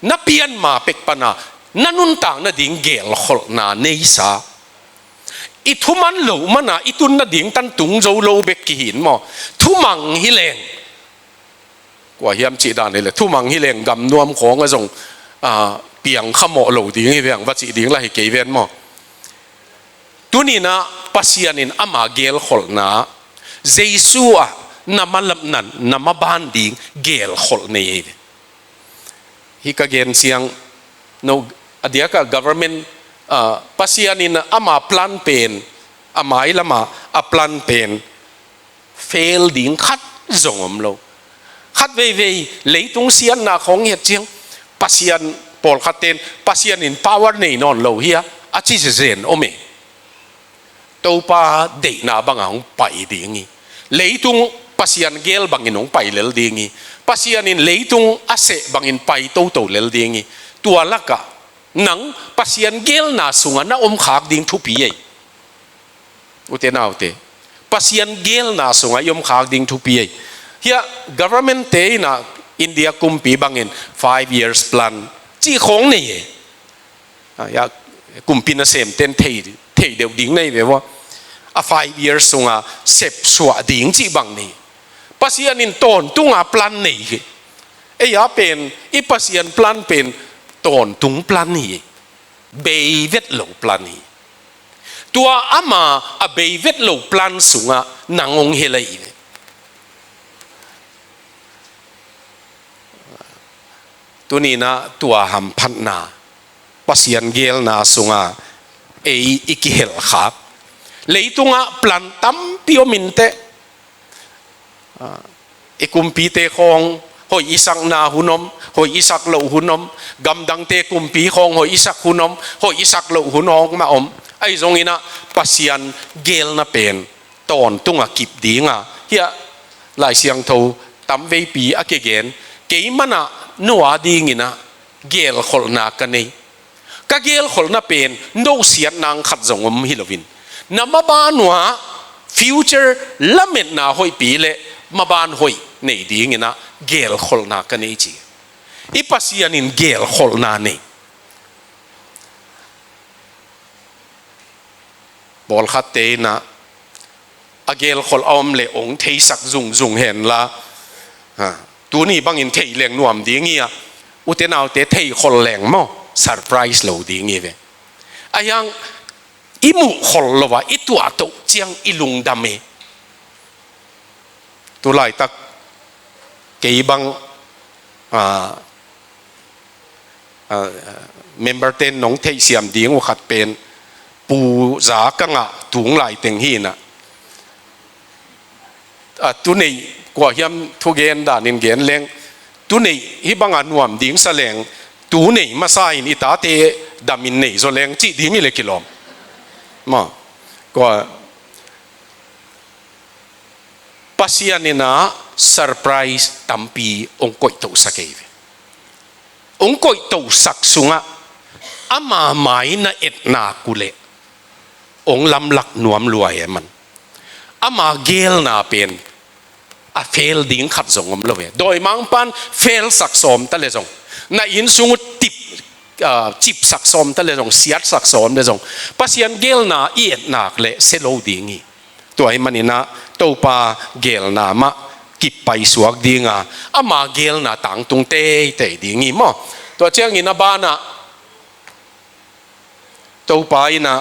na pian ma pek pan a na nuntak nading gelkholhna neisa. I thuman loh man a i tun nading tan tung zo lo bek kihi in maw? Thumang hi leng. Kua hiam cih dan hi le, thumang hi leng gam nuam khawng ah zong, a, piang kha mawh lo ding hi ve hang va cih ding lah hi kei ven maw? Tuni-in ah Pasian in ama gelkholhna, Jesu ah na malam nan, na maban ding gelkholh nei hi ve. Hih ka gen ciang, no, a diak a government, a, Pasian in ama plan pen, a mailam a a plan pen fail ding khat zong om lo. Khat veivei leitung siatna khawng i et ciang, Pasian, pawlkhat ten Pasian in power nei nawn lo hi a, a ci zenzen om e. Topa deihna bang a hong pai ding hi. Leitung Pasian gel bangin hong pai lel ding hi. Pasian in leitung a seh bangin pai toto lel ding hi. Tua lakah nang Pasian geelna sungah na om khak ding thupi ei. Ute naute, Pasian geelna sungah i om khak ding thupi ei. Hiah government te in ah, India kumpi bangin five years plan cih khawng nei ei. Ah, hiah kumpi nasemte in thei, thei deuh ding na hi ve ua. A five years sungah sepsuah ding cih bang nei. Pasian in tawntunga plan nei hi. Ei a pen, i Pasian plan pen tawntung plan hi. Bei vet lo plan hi. Tua ama a bei vet lo plan sungah nang hong hel hi. Tuni-in ah tua hamphatna, Pasian geelna sungah ei i kihel khak. Leitungah plan tampi om inteh. Ah, i kumpite khawng hoih i sakna hun om, hoih i sak loh hun om, gamdangte kumpi khawng hoih i sak hun om, hoih i sak loh hun khawng mah om. Ahi zongin ah Pasian geelna pen tawntungah kip dinga, hiah Lai Siangtho tamveipi a kigen, kei mah in ah no a dingin ah geelkholhna ka nei. Ka geelkholhna pen no siatna khat zong om hi loin, na maban uah future lametna hoihpi le maban hoih nei dingin ah geelkholhna ka nei ci. I Pasian in geelkholhna nei. Pawlkhatte in ah a geelkholh a om leh hong theisak zungzung hen la, ha, tuni bangin thei leng nuam ding hi a, ute naute, theikholh leng maw, surprise lo ding hi ve. Ahi hang i muhkholh lo a i tuahtoh ciang i lungdam hi. Tulaitak kei bang, ah, ah, member ten nong theihsiam ding uh khat pen Pu Za ka ngah tung lai teng hi in ah. Ah, tu neih kua hiam thugen danin gen leng, tu neih hih banga nuam ding sa leng, tu neih masa in i tate damin nei zaw leng cih ding hi leh kilawm. Maw, kua Pasian in ah surprise tampi hong koihtohsak hi ve. Hong koihtohsak sungah ama mai na etna uh leh hong lamlak nuam lua hi a, aman ama geelna pen a fail ding khat zong om lo hi. Dawimangpa'n fail sak sawm ta leh zong, na innsung uh tip, ah, cipsak sawm ta leh zong, siatsak sawm leh zong, Pasian geelna i et nak leh sia lo ding hi. Tua ahih manin ah Topa geelna mah kip paisuak dinga, ama geelna tangtung teitei ding hi maw. Tua ciangin a banah Topa in ah,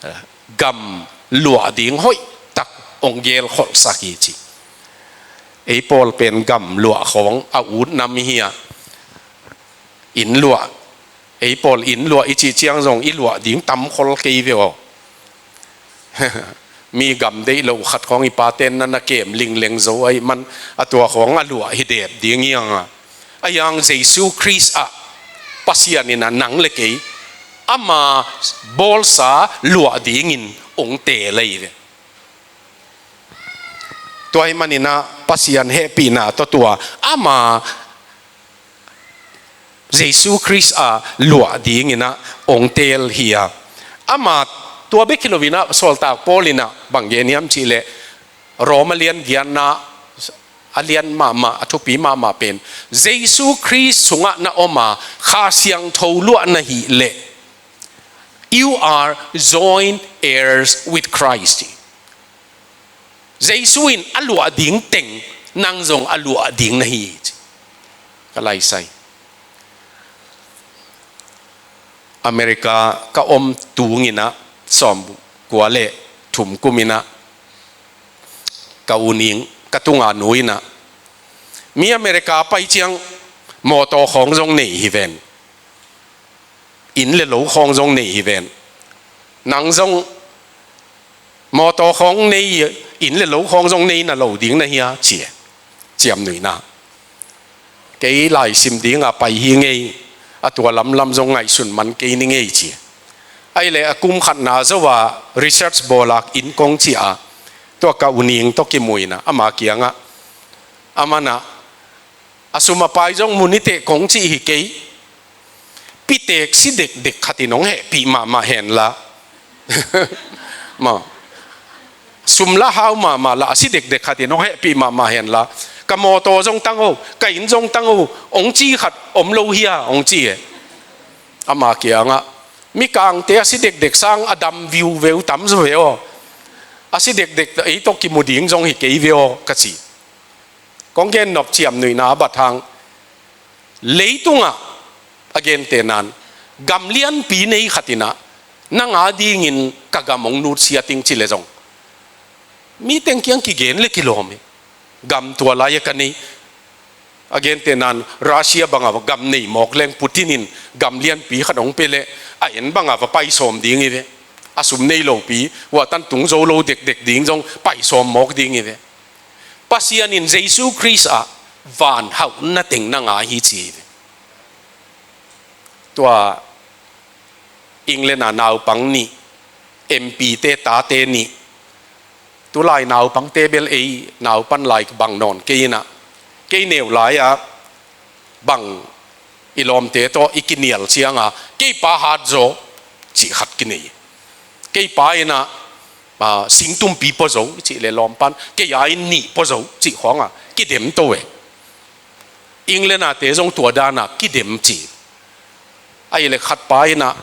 eh, gam luah ding hoihtak hong geelkholhsak hi ci. Ei pawl pen gam luah khawng a ut nam hi a, inn luah, ei pawl inn luah i cih ciang zong i luah ding tam khol kei ve aw. Mi gam deih lo khat khawng i pate'n na na kem lingleng zo ahih man a, tua khawng a luah hi dep ding hi hang a. Ahi hang Jesu Khrist ah Pasian in ah nang le kei ama bawlsa luah dingin hong teel ahi ve. Tua ahih manin ah Pasian hehpihna tawh tua ama Jesu Khrist a luah dingin ah hong teel hi a. Ama tua bek hi loin ah, sawltak Paul in ah bang gen hiam cih leh, Rom a lian giatna, a lian mahmah, a thupi mahmah pen, Jesu Khrist sungah na om a, Kha Siangtho luah na hih leh, "You are joint heirs with Christ." Jesu in a luah ding teng nang zong a luah ding na hi hi ci. Ka laisai. America ka om tungin ah, sawmkua le thum kumin ah, ka u Ning, ka tunga nu in ah, mi America pai ciang mawtaw khawng zong nei hi ven. Inn le lo khawng zong nei hi ven. Nang zong mawtaw khawng nei, inn le lo khawng zong nei na lo ding na hia ci e. Ciamnuihna. Kei laisim dinga pai hi ngei, a tua lamlam zong ngaihsun man kei ni ngei ci e. Ahih leh a kum khatna zo a research bawl a, inn kong ci a, tua ka u Ning tawh kimu in ah, ama kiangah, aman ah, a sum a pai zong mu ni teh kong ci hi kei. Pitek si dekdek khatin hong hehpih mahmah henla, ma, sum la hau mahmah la a si dekdek khatin hong hehpih mahmah henla, ka mawtaw zong tang o, ka inn zong tang o, hong ci khat om lo hia, hong ci e. Ama kiangah, mikangte a si dekdek sang a dam viuveu tamzaw ve aw. A si dekdek ei tawh kimu ding zong hi kei ve aw, ka ci. Kong gen nop ciam nuihna a bat hang, leitungah a gentehnan, gam lianpi nei khatinah, nang a dingin ka gam hong nutsiat ing ci le zong, mi teng kiang kigen le kilawm hi. Gam tua lai-a ka nei. A gentehnan, Russia banga gam nei mawk leng Putin in gam lianpi khat hong pia leh a en banga va paisawm ding hi ve. A sum nei lopi hua tan tung zo lo dekdek ding zong paisawm mawk ding hi ve. Pasian in Jesu Khrist ah van hauhna teng nang a hi ci hi ve. Tua England a naupang nih, M P te tate nih, tulai naupangte bel ei naupan lai bang nawn kei inah, kei neu lai-a bang i lawmte tawh i kinial cianga, kei pa hat zaw cih khat kinei. Kei pa inah, ah, singtumpi pua zo cih le lawmpan, kei a in nih pua zo cih khuanga kidem to e. England a te zong tua dana kidem ci. Ahi le khat pa inah,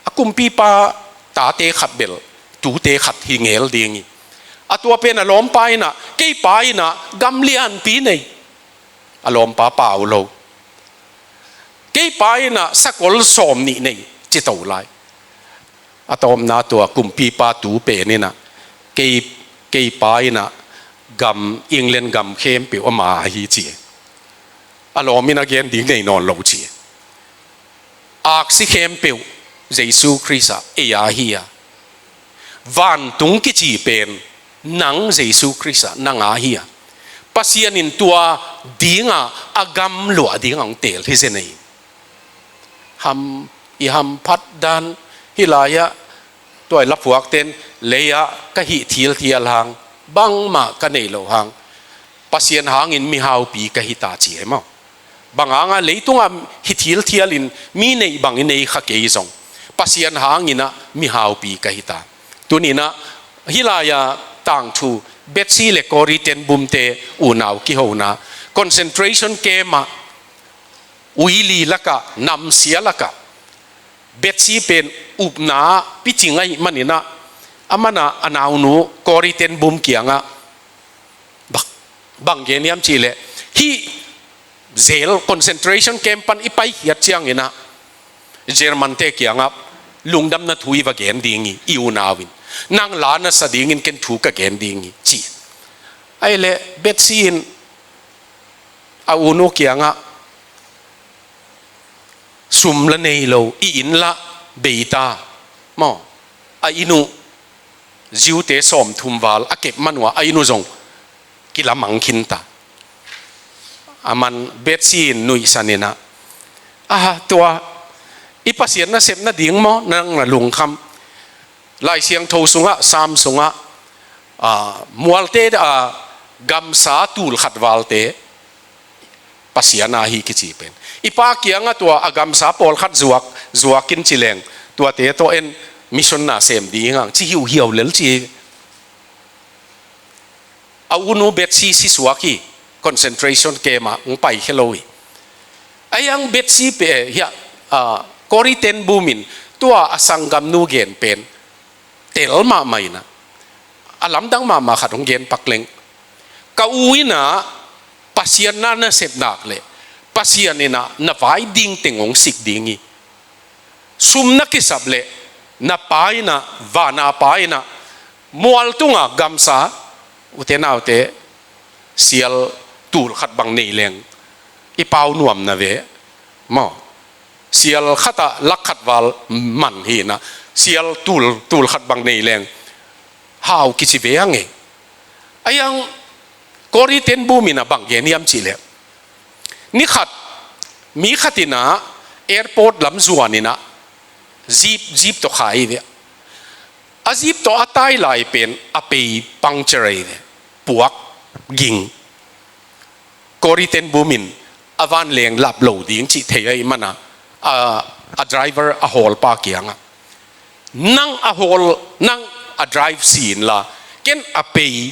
a kumpipa tate khat bel tute khat hi ngel ding hi. A tua pen a lawmpa inah, kei pa inah gam lianpi nei. A lawmpa pau lo. Kei pa inah sakol sawm nih nei ci to lai. A tawpna tua kumpipa tu pen inah, kei, kei pa inah gam, England gam khempeuh ama hi ci. A lawm inah gen ding nei nawn lo ci. Aksi khempeuh Jesu Khrist ah ei a hi a. Vantung kici pen nang Jesu Khrist ah nang a hi a. Pasian in tua dinga a gam luah dinga hong teel hi zen ei. Ham, i hamphat dan hi lai-ah, tua i lapuakten lei-ah ka hih thilthial hang, bangmah ka nei lo hang, Pasian hangin mihaupi ka hi ta ci e maw. Bang hanga leitungah hi thilthialin mi neih bang i nei kha kei zong, Pasian hanginah mihaupi ka hi ta. Tuninah hih lai-a tangthu Betsy le Corrie ten Boom te unau kihona, concentration camp ah, uili lakah, namsia lakah, Betsy pen upna picing ahih maninah, amanah a naunu Corrie ten Boom kiangah, bang, bang gen hiam cihleh, hih jail, concentration camp pan i paikhiat cianginah, German te kiangah lungdamna thu i va gen ding hi, i unau in. Nang la na sa dingin ken thu ka gen ding hi ci. Ahi leh Betsy in a unu kiangah, sum la nei lo, i inn lah bei ta maw. A inn uh Jew te sawmthum val a kep man uh a, a inn uh zong kilamang khin ta. A man Betsy in nuihsan inah, aha, tua i Pasian nasepna ding maw nang na lungkham? Lai Siangtho sungah, Sam sungah, ah, mualte, ah, gamsa tul khat valte Pasian a hi kici pen. I pa kiangah tua a gamsa pawlkhat zuak, zuakin ci leng, tuate tawh en mission na sem ding hang ci hiuhiau lel ci. A unu Betsy sisuak hi, concentration camp ah hong paikhia lo hi. Ahi hang Betsy pe, hiah, ah, Corrie ten Boom in tua a sanggamnu gen pen tel mahmah inah, a lamdang mahmah khat hong gen pak leng. Ka u inah Pasian na nasep nak leh, Pasian inah na vai ding teng hong sik ding hi. Sum na kisap leh, na pa inah, vana pa inah, mual tunga gamsa, ute naute, sial tul khat bang nei leng i pau nuam na ve maw. Sial khatah lak khat val man hi inah, sial tul, tul khat bang nei leng hau kici ve a ngei. Ahi hang Corrie ten Boom inah bang gen hiam cihleh, ni khat, mi khat inah airport lam zuan inah jeep, jeep tawh khai ve. A jeep tawh a tai lai pen a pei puncture ahi ve, puak ging. Corrie ten Boom in a vanleng lap lo ding cih thei ahih mana, a, a driver a hawlpa kiangah, "Nang a hawl, nang a drive sin la, ken a pei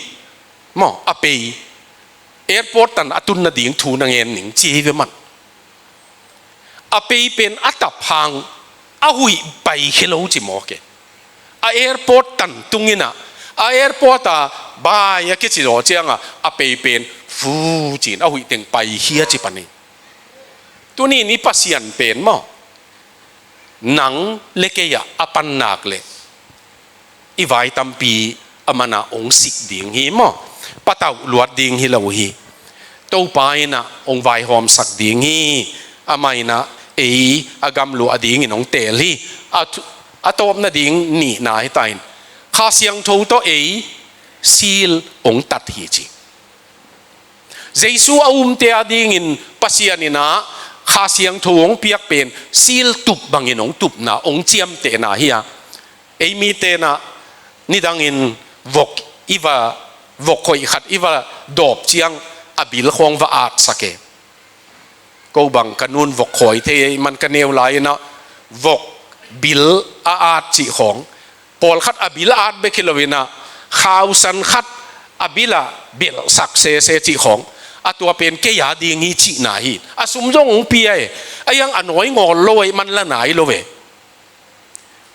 maw, a pei, airport tan a tun nading thu na ngen ning," ci hi ve man. A pei pen a tap hang a huih pai khia lo ci mawk e. A airport tan tung in ah, a airport a bye a kici zawh ciangah a pei pen fu ci-in a huih teng pai khia ci pan hi. Tuni-in i Pasian pen maw, nang le kei ah a pan nak leh i vai tampi a man ah hong sik ding hi maw. Patauh luat ding hi lo hi. Topa in ah hong vaihawmsak ding hi. Amah in ah ei a gamluah dingin hong teel hi. A thu-, a tawpna ding nihna hi ta in, Kha Siangtho tawh ei seal hong tat hi ci. Jesu a umte a dingin Pasian in ah Kha Siangtho hong piak pen seal tup bangin hong tupna, hong ciamtehna hi a. Ei mite in ah nidangin vok i va, vok khoih khat i va dawp ciang a bil khawng va atsak e. Ko bang ka nu'n vok khawi thei ei man ka neu lai in ah, vok bil a at cih khawng, pawlkhat a bil a at bek hi lo in ah, khausan khat a bil ah belhsak sese cih khawng, a tua pen kei a ding hi cihna hi. A sum zong hong pia e. A hiang a nawi ngawl lo ei man la nai lo e.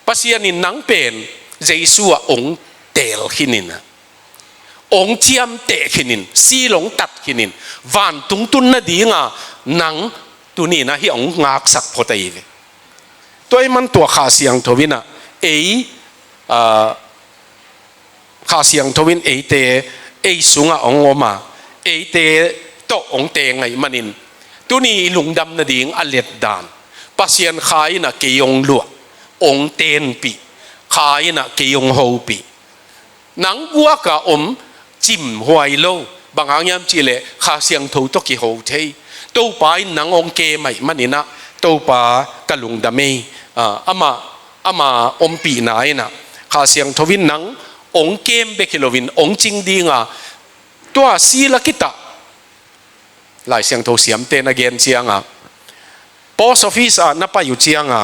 Pasian in nang pen Jesu ah hong teel khin in ah, hong ciamteh khin in, seal hong tat khin in, vantung tun nading a nang tuni-in ah hih hong ngaksak phot ahi ve. Tua ahih man tua Kha Siangtho in ah ei, ah, Kha Siangtho in eite, ei sungah hong om a, eite tawh hong teng ahih manin, tuni i lungdam nading a let dan, Pasian Kha in ah kei hong luah, hong tenpih, Kha in ah kei hong hopih. Nang guak a om cimhuai lo, bang hang hiam cih leh Kha Siangtho tawh kiho thei. Topa in nang hong kem ahih manin ah, Topa ka lungdam ei, ah, amah, amah ompihna in ah, Kha Siangtho in nang hong kem bek hi lo in hong cing ding a, tua seal a kitah, Lai Siangtho siamte na gen ciang a, post office ah na pai uh ciang a,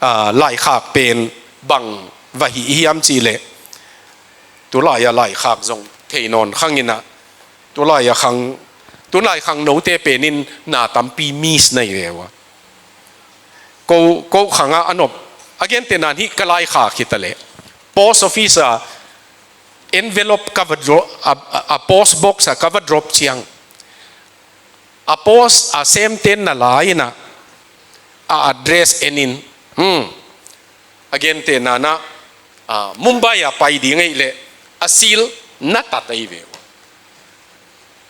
ah, laikhak pen bang va hih hiam cih leh, tulai a laikhak zong thei nawn khang in ah, tulai a khang, tulai khangnote pen in na tampi miss na hi ve ua. Ko, ko khang ah a nop, a gentehna in hih ka laikhak hi ta leh, post office ah envelope ka va drop, a, a, a post box ah ka va drop ciang, a post a semte'n na la in ah, a address en in, hmm, a gentehna in ah, ah, Mumbai ah pai ding ahih leh a seal na tat ahi ve ua.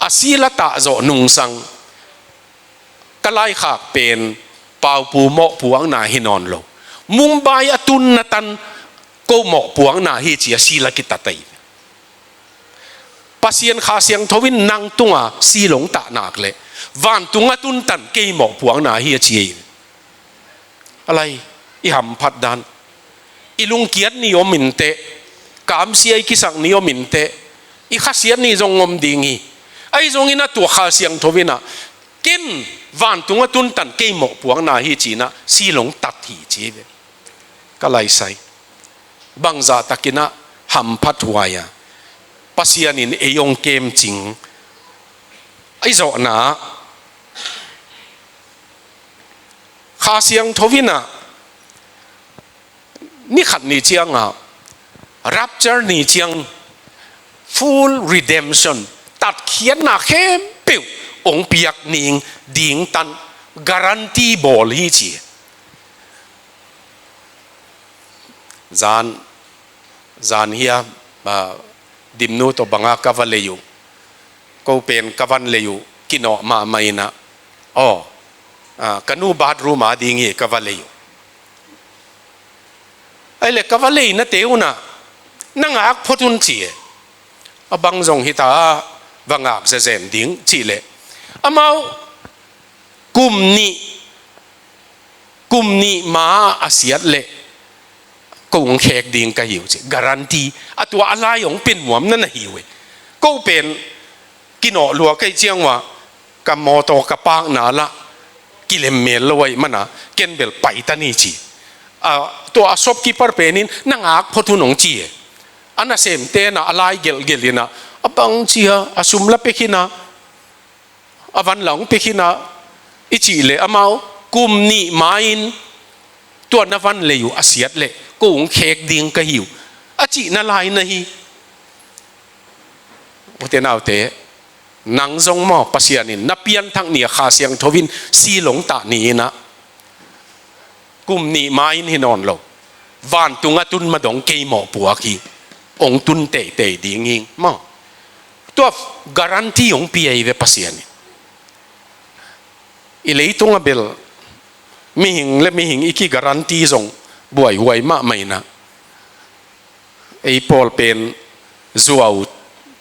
A seal a tah zawh nungsang, ka laikhak pen Paupu mawhpuakna hi nawn lo, Mumbai a tunna tan ko mawhpuakna hi ci a seal a kitat ahi. Pasian Kha Siangtho in nang tungah seal hong tah nak leh, vantung a tun tan kei mawhpuakna hi a ci ahi. A lai, i hamphat dan, i lungkiat ni om inteh, kamsia i kisak ni om inteh, i khasiat ni zong om ding hi. Ahi zongin a tua Kha Siangtho in ah, ken vantung a tun tan kei mawhpuakna hi ci-in ah seal hong tat hi ci hi ve. Ka lai sai. Bangzah takin ah hamphat huai a, Pasian in ei hong kemcing. Ahi zawhna, Kha Siangtho in ah, ni khat ni ciang a, rapture ni ciang, full redemption, tatkhiatna khempeuh hong piak ning ding tan guarantee bawl hi ci. Zan, zan hi a, ah, Dimnu tawh bang a ka va lei uh, ko pen ka van lei uh, kinawh mahmah in ah, aw, ah, ka nu bathroom a ding hi ka va lei uh. Ahih leh ka va leina te un ah, na ngak phot un ci e. A bang zong hi ta a, va ngak zenzen ding cih leh, amau kum nih, kum nih ma a siat leh ko hong khek ding ka hi uh ci, guarantee. A tua a lai hong pia nuam na na hi uh e. Ko pen kinawh lua ka hih ciang ua, ka mawtaw ka park na lah, kilem mel lo ahih mana, ken bel pai ta ni ci. A, tua a shopkeeper pen in na ngak phot un hong ci e. A nasemte na a lai gelhgelh in a, a bang ci a, a sum la pia khin a, a van la hong pia khin a, i cih leh amau kum nih ma-in tua na van lei uh a siat leh ko hong khek ding ka hi uh, a cihna lai na hi. Ute naute, nang zong maw, Pasian in na pianthak ni a Kha Siangtho in seal hong tah ni in a, kum nih ma-in hi nawn lo, vantung a tun ma dong kei mawhpuak hi, hong tun teitei ding hi maw. Tua guarantee hong pia hi ve Pasian in. I leitung a bel mihing le mihing i ki guarantee zong buaihuai mahmah in a, ei pawl pen zuau,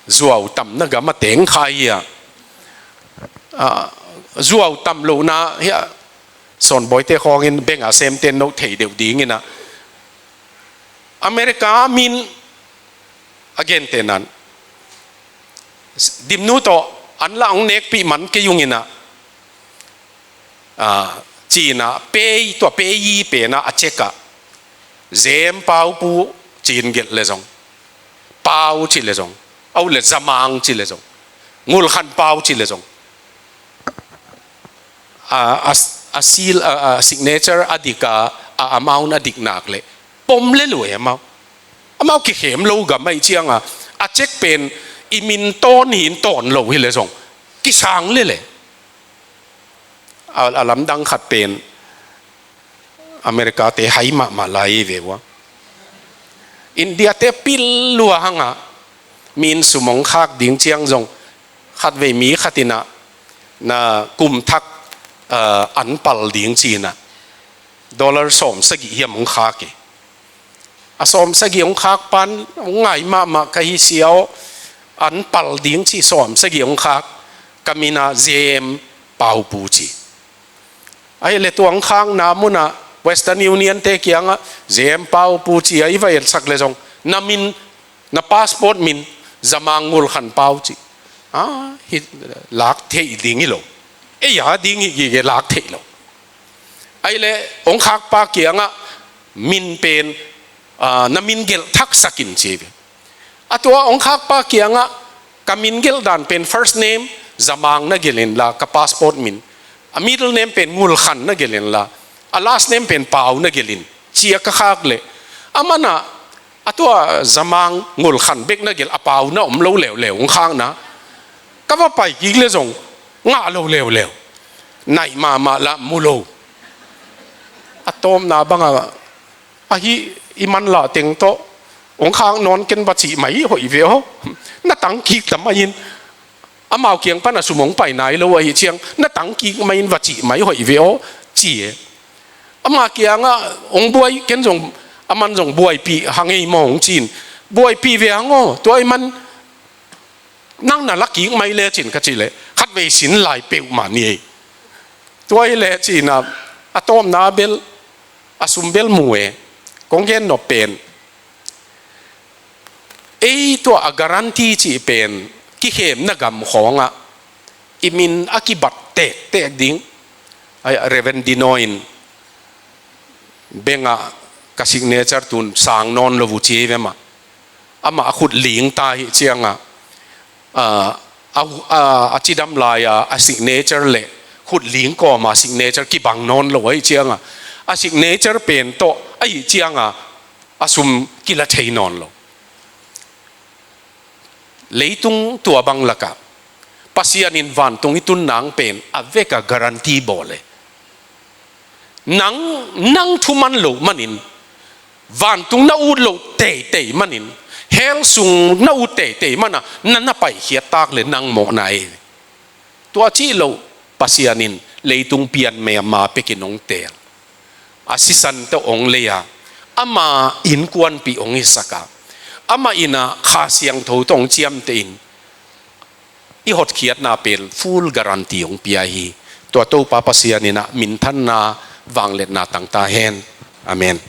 zuau tamna gam a teng kha hi a, a, zuau tam lohna hi a, Sawnbawite khawngin beng a semte note thei deuh ding in a, America min a gente nan Dimnu tawh an la hong nekpih man kei ung in a, a, ci in a, pei, tua pei pen a, a check a, Zem Pau Pu ci in gelh le zong, Pau ci le zong, a ut le Zamang ci le zong, Ngulkhan Pau ci le zong, a, a, a seal, a, a signature a dik a, a amount a dik nak leh pom le lua e amau. Amau kikhem lo gam ahih ciang a, a check pen i min tawn hi in tawn lo hi le zong kisang le le. A, a lamdang khat pen America te hai mahmah lai hi ve ua. India te pil lua hang a, min sum hong khak ding ciang zong khatvei mi khat in a, na kum thak, a, an pal ding ci in a, dollar sawm sagih hiam hong khak hi. A sawm sagih hong khak pan hong ngai mahmah ka hi sia aw, an pal ding ci, sawm sagih hong khak, ka min a Zem Pau Pu ci. Ahih leh tua hong khakna mun a Western Union te kiang a Zem Pau Pu ci a i va etsak le zong, na min, na passport min Zamang Ngulkhan Pau ci. A, hi lak theih ding hi lo. Ei a ding hi gige lak theih lo. Ahih leh hong khak pa kiang a min pen, a, na min gelh thaksak in ci ve. A tua hong khak pa kiang a, ka min gelh dan pen first name Zamang na gelh in la, ka passport min, a middle name pen Ngulkhan na gelh in la, a last name pen Pau na gelh in ci a ka khak leh, aman a, a tua Zamang Ngulkhan bek na gelh, a Pau na om lo leuleu hong khakna, ka va pai kik le zong ngah lo leuleu. Naih mahmah lah mu lo. A tawpna bang a, ahi, i manlah teng tawh hong khak nawn ken va cih mai hoih ve aw. Na tang kik ta mai in, amau kiang pan a sum hong pai nai lo ahih ciang, na tang kik mai in va cih mai hoih ve aw, ci e. Ama kiang a hong buai, ken zong, aman zong buaipih hang ei maw hong ci in. Buaipih ve hang aw, tua ahih man nang na la kik mai le cin ka cih leh, khatvei sin lai peuhmah ni ei. Tua hi leh ci in a, a tawpna bel, a sum bel mu e, kong gen nop pen, ei tua a guarantee cih pen, kikhemna gam khawng a, i min a kibat tektek ding, ai, Reverend Dino in, beng a ka signature tun sang nawn lo uh ci hi ve mah. Amah a khut ling ta ahih ciang a, a, a, a, a cidam lai a, a signature le khut ling kawm a signature kibang nawn lo ahih ciang a, a signature pen tawh ahih ciang a, a sum kila thei nawn lo. Leitung tua bang lak a, Pasian in vantung i tun nang pen a vek a guarantee bawl e. Nang, nang thuman loh manin, vantung na ut loh teitei manin, hell sung na ut teitei man a, na, na paikhiat tak leh nang mawhna e. Tua cih loh Pasian in leitung pian mema pekin hong teel. A sisan tawh hong lei a, ama innkuanpih hong hisak a, amah in a Kha Siangtho tawh hong ciamteh in, i hotkhiatna pen full guarantee hong pia hi. Tua Topa Pasian in a minthanna, vangliatna tang ta hen. Amen.